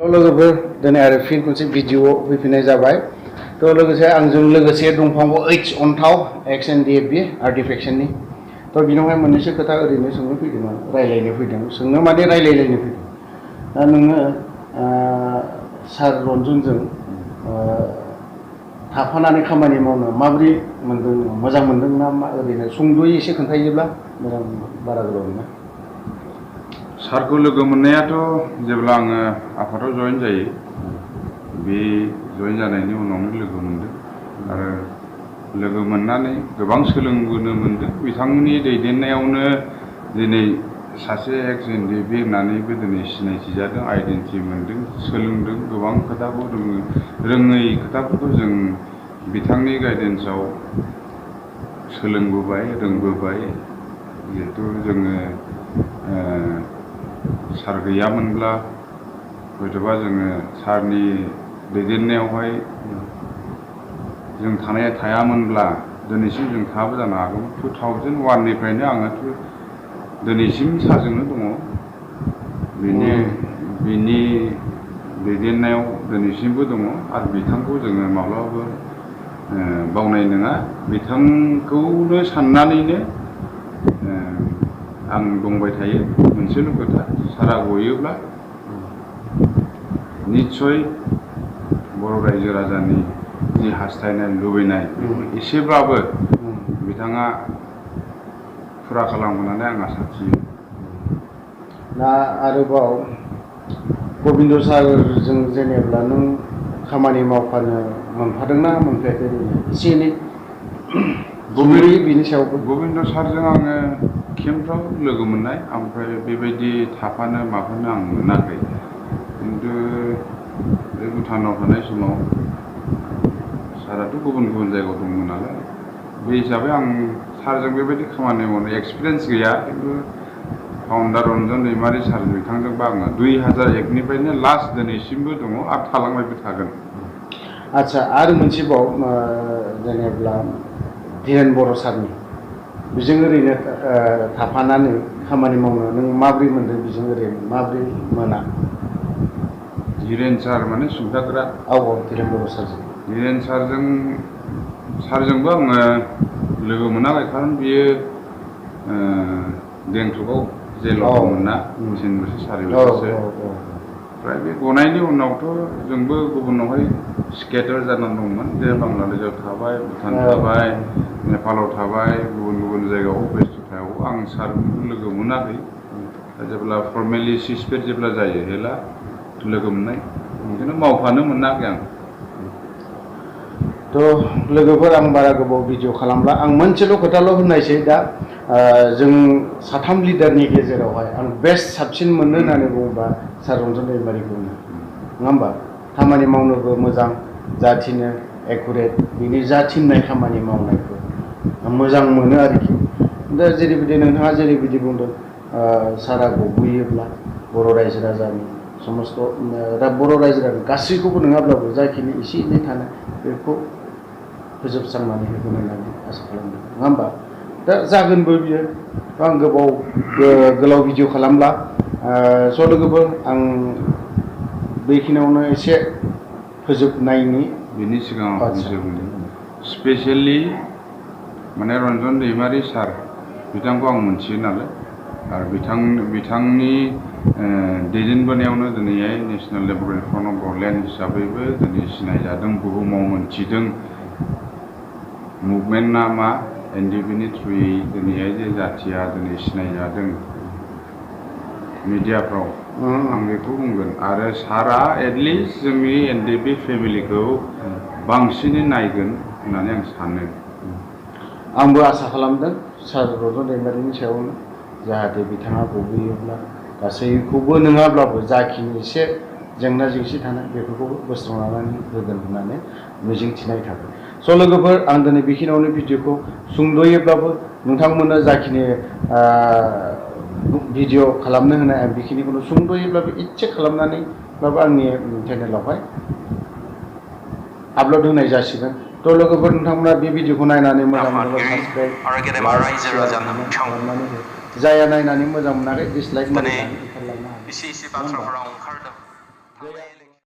लोगोफोर दिनै आरो फिन खनसे भिडिअ फैफिननाय जाबाय लोगोसे आंजों लोगोसे दंफांखौ ओइच अन्थाव एक्स एन डि एफ बि आर्टिफेक्सननि बिनावहाय मोननैसो खोथा ओरैनो सोंनो फैदोंमोन रायलायनो फैदों सोंनो माने रायलायलायनो फैदों दा नोङो सार रन्जनजों थाफानानै खामानि मावनो माबोरै मोनदों मोजां मोनदों ना मा ओरैनो सुंद'यै एसे खोन्थायोब्ला मोजां बारा गोलाव नङा सारखौ लोगो मोननायाथ' जेब्ला आङो आफादाव जयेन जायो बे जयेन जानायनि उनावनो लोगो मोनदों आरो लोगो मोननानै गोबां सोलोंबोनो मोनदों बिथांनि दैदेननायावनो दिनै सासे एक्स एन डि बि होननानैबो दिनै सिनायथि जादों आइडेन्टिटि मोनदों सोलोंदों गोबां खोथाखौ रोङै खोथाफोरखौ जों बिथांनि गाइडेन्सआव सोलोंबोबाय रोंबोबाय जिहेथु जोङो सार गैयामोनब्ला हयतोबा जोङो सारनि दैदेननायावहाय जों थायामोनब्ला दिनैसिम जों थायाबो जानो हागौमोन 2001निफ्रायनो आङोथ' दिनैसिम सारजोंनो दङ बिनि दैदेननायाव दिनैसिमबो दङ आरो बिथांखौ जोङो माब्लाबाबो बावनाय नङा बिथांखौनो साननानैनो आं दंबाय थायो मोनसेल' खोथा सारा गयोब्ला निस्सय बर' रायजो राजानि जि हास्थायनाय लुबैनाय एसेब्लाबो बिथाङा फुरा खालामगोन होननानै आं आसा थियो दा आरोबाव गबिन्द सारजों जेनेब्ला नों खामानि मावफानो मोनफादोंना मोनफायाखै एसे एनै बिनि सायावबो गबिन्द सारजों आङो केम्पफ्राव लोगो मोननाय ओमफ्राय बेबायदि थाफानो माफानो आं मोनाखै खिन्थु बे भुटानाव थानाय समाव साराथ' गुबुन गुबुन जायगायाव दंमोन नालाय बे हिसाबै आं सारजों बेबायदि खामानि मावनो एक्सपिरियेन्स गैया खिन्थु फाउन्डार रन्जन दैमारि सार बिथांजोंबो आङो 2001निफ्रायनो लास्ट दिनैसिमबो दङ आरो थालांबायबो थागोन आच्छा आरो मोनसेबाव जेनेब्ला धीरेन बर' सारनि बेजों ओरैनो थाफानानै खामानि मावनो नों माबोरै मोनदों बेजों ओरैनो माबोरै मोना धीरेन सार माने सुंथाग्रा औ धीरेन बर' सारजों धीरेन सारजोंबो आङो लोगो मोनाखै खारन बियो गेंटकआव जेलाव दंमोन ना 3 बोसोर 4 बोसोरसो ओमफ्राय बे गनायनि उनावथ' जोंबो गुबुनावहाय स्केटार जानानै दंमोन जे बांलादेशआव थाबाय भुटान थाबाय नेपालाव थाबाय गुबुन गुबुन जायगायाव बेस्थ'थायाव आं सारखौ लोगो मोनाखै जेब्ला फर्मेलि सिसपेट जेब्ला जायो हेला लोगो मोननाय बिदिनो मावफानो मोनाखै आं लोगोफोर आं बारा गोबाव भिडिअ खालामला आं मोनसेल' खोथाल' होननायसै दा जों साथाम लिडारनि गेजेरावहाय आं बेस्ट साबसिन मोननो होननानै बुङोबा सार रन्जन दैमारिखौ नङा होमबा खामानि मावनोबो मोजां जाथिनो एकुरेट बिनि जा थिननाय खामानि मावनायखौ मोजां मोनो आरोखि दा जेरैबायदि नोंथाङा जेरैबायदि बुंदों सारा गबोयोब्ला बर' रायजो राजानि समस्त दा बर' रायजो राजा गासैखौबो नङाब्लाबो जाखिनि एसे एनै थानाय बेखौ फोजोबस्रांनानै होगोन होननानै आसा खालामदों नङा होमबा दा जागोनबो बियो आं गोलाव भिडिअ खालामला लोगोफोर आं बेखिनियावनो एसे फोजोबनायनि बिनि सिगाङाव फंसे बुंदों स्पेसियेलि माने रन्जन दैमारि सार बिथांखौ आं मोनथियो नालाय आरो बिथांनि दैदेनबोनायावनो दिनैहाय नेसनेल लेबरेटरि फन अफ बरलेण्ड हिसाबैबो दिनै सिनायजादों बुहुमाव मोनथिदों मुभमेन्टआ मा एनडिबिनि थ्रुयै दिनैहाय जे जाथिया दिनै सिनायजादों मिडियाफ्राव आं बेखौ बुंगोन आरो सारा एटलिस्ट जोंनि एनडिबि फेमिलिखौ बांसिनै नायगोन होननानै आं सानो आंबो आसा खालामदों सार रन्जन दैमारिनि सायावनो जाहाथे बिथाङा गबोयोब्ला गासैखौबो नङाब्लाबो जाखिनि एसे जेंना जेंसि थानाय बेफोरखौबो बोस्रांनानै होगोन होननानै मिजिंथिनाय थाबाय लोगोफोर आं दिनै बेखिनियावनो भिडिअखौ सुंद'यैब्लाबो नोंथांमोननो जाखिनि भिडिअ खालामनो होनाय आं बेखिनिखौनो सुंद'यैब्लाबो इसे खालामनानैब्लाबो आंनि चेनेलावहाय आपल'ड होनाय जासिगोन लोगोफोर नोंथांमोना बे भिडिअखौ नायनानै मोजां मोनोब्ला साबस्क्राइब खालामनानै हो जाया नायनानै मोजां मोनाखै डिसलाइक मारिनानै ओंखारलांनो हागोन गैया